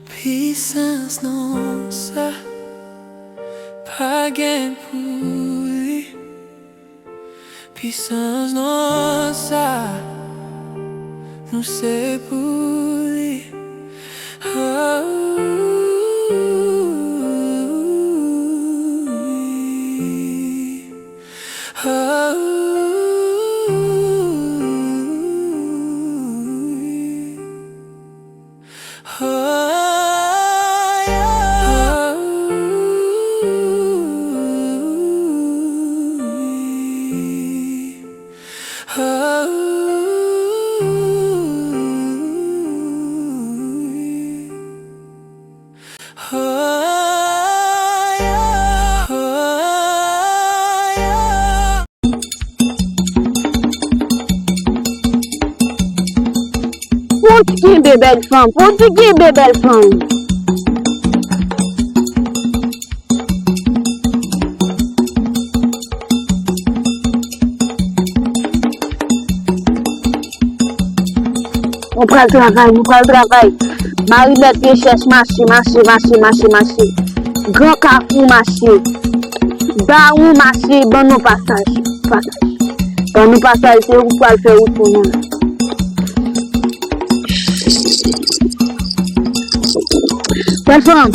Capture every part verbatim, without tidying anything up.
Pisans non sa pa gen pou li. Pisans non sa nou se pou li. Oh, oh, oh, yeah. Fò w kenbe bèl fanm, fò w kenbe bèl fanm. Nou pral travay, nou pral travay. Marinèt, Pye Chèch, mache, mache, mache, mache, mache. Gran Kafou, mache. Dawon, mache, ban nou pasaj. Pasaj. Ban nou pasaj, se ou k pral fè wout pou nou. Bèl fanm.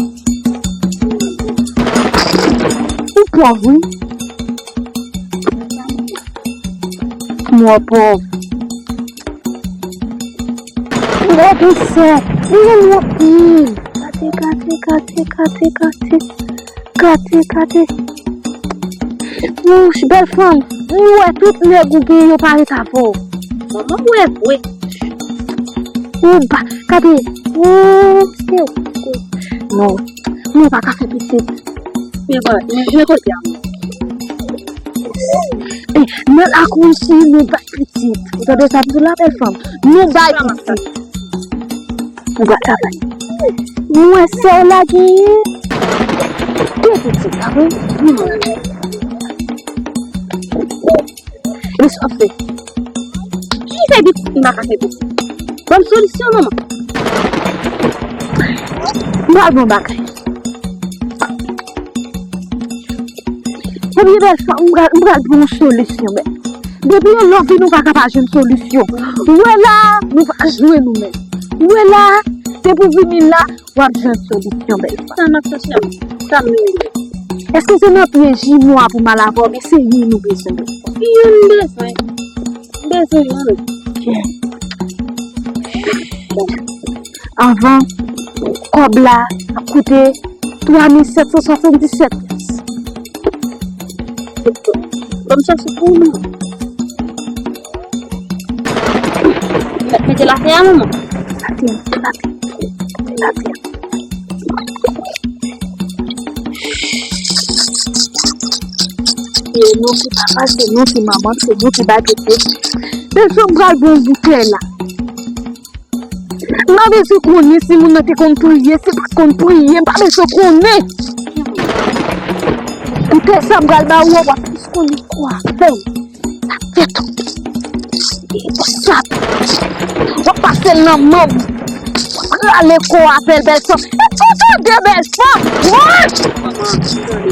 Ou pòv, wi. Mwen pòv. Mwen pòv, sè. Mwen anpil. Gade, gade, gade, gade, gade. Gade, gade. Wouch, bèl fanm. Mwen wè tout nèg ou gen yo pa ret avè w. Manman, wè vre. Ou ba, gade. Ou, se ou. Non. Mwen pa ka fè pitit. Men bon, men, men kote a? E, nan lakou isi, nou bay pitit. Ou tande sa m di w la, bèl fanm? Nou bay pitit. Ou gad travay. Mwen sè w la genyen. Gen pitit la, wi. Men sa w ap fè? Ki fè pitit m pa ka fè pitit? Ban m solisyon, manman. M pral bon bagay. Ebyen, bèl fanm, m pral, m pral pran yon solisyon, men. Depi yon lòvi nou pa ka pa jwenn solisyon. Ou wè la, nou pa jwe nou menm. Ou wè la, se pou vini la, w ap jwenn solisyon, bèl fanm. Sa n ap chèche a, sa m menm vle. Èske se nan pye jimo a pou m al avè w, men se youn nou bezwen? Youn m bezwen. M bezwen youn. Anvan, kòb la ap koute twa mil sèt san swasanndisèt pyès. Ban m chèche pou ou, manman. Mete l atè a, manman. Atè a, atè a, atè a. Se nou ki papa, se nou ki manman, se nou ki bay pitit. Bèl fanm, pral bon boutèy la. M pa bezwen konnen si moun nan te konn priye, si l pa t konn priye, m pa bezwen konnen. Pou tè sa m pral ba ou an, w ap plis konnen kò avè l. Sa tèt ou. E konsa. W ap pase l nan manm. W ap rale kò avè l, bèl fanm. E tou tande, bèl fanm. Woy!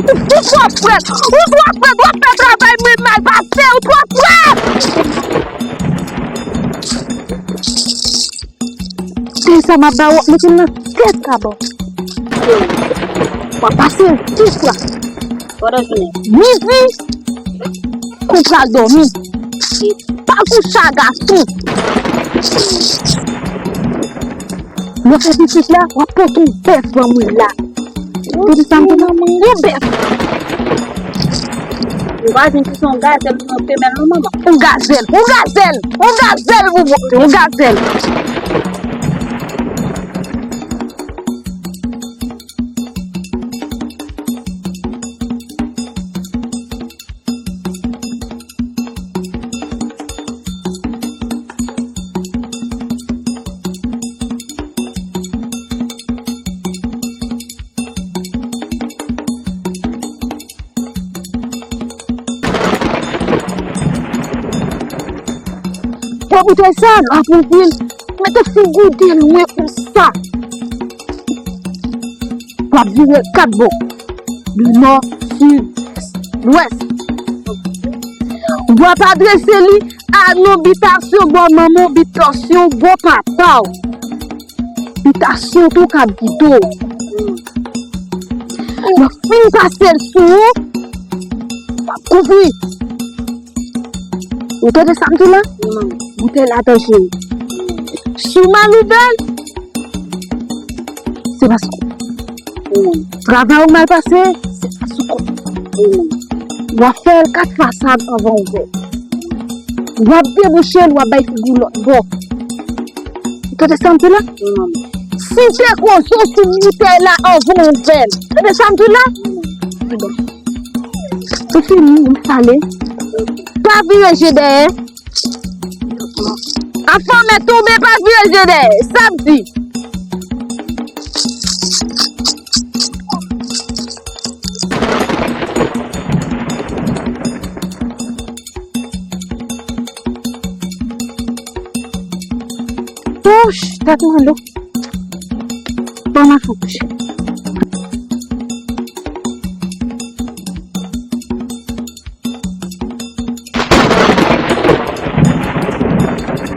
Ou twò frèt. Ou twò frèt. W ap fè travay mwen mal pase. Ou twò frèt. Se sa m ap ba w, w ap mete l nan tèt kaban. W ap pase l tou fwa. Pandan jounen. Midi, kou pral dòmi. Pa kouche a gason. Lè w fè pitit la, w ap pote yon bèf ban mwen la. Depi sa m te nan yon bèf. Ou pa jwenn ki se yon gazèl, se yon femèl non, manman. Yon gazèl, yon gazèl, yon gazèl pou mwen, yon gazèl. Boutèy sa, l ap ouvri l. Mete figi w byen lwen konsa. W ap vire l kat bò. De nò, sid, lwès. W ap adrese li a non bitasyon bò manman w, bitasyon bò papa w. Bitasyon tou k ap gide w. Lè w fin pase l sou ou, w ap kouvri. Ou tande sa m di la? Boutèy la danje. Si w mal ouvè l, se paske travay ou mal pase, se paske w ap fè l kat fasad anvan w ouvè l. W ap debouche l, w ap bay figi w lòt bò. Ou tande sa m di la? Si w te koze sou boutèy la anvan w ouvè l. Tande sa m di la? Ou fini, m pale. Pa vire je dèyè. Afan mè tonbe, pa vire je dèyè. Sa m di. Ouch, tèt mwen lou. Ban m al fè kouche.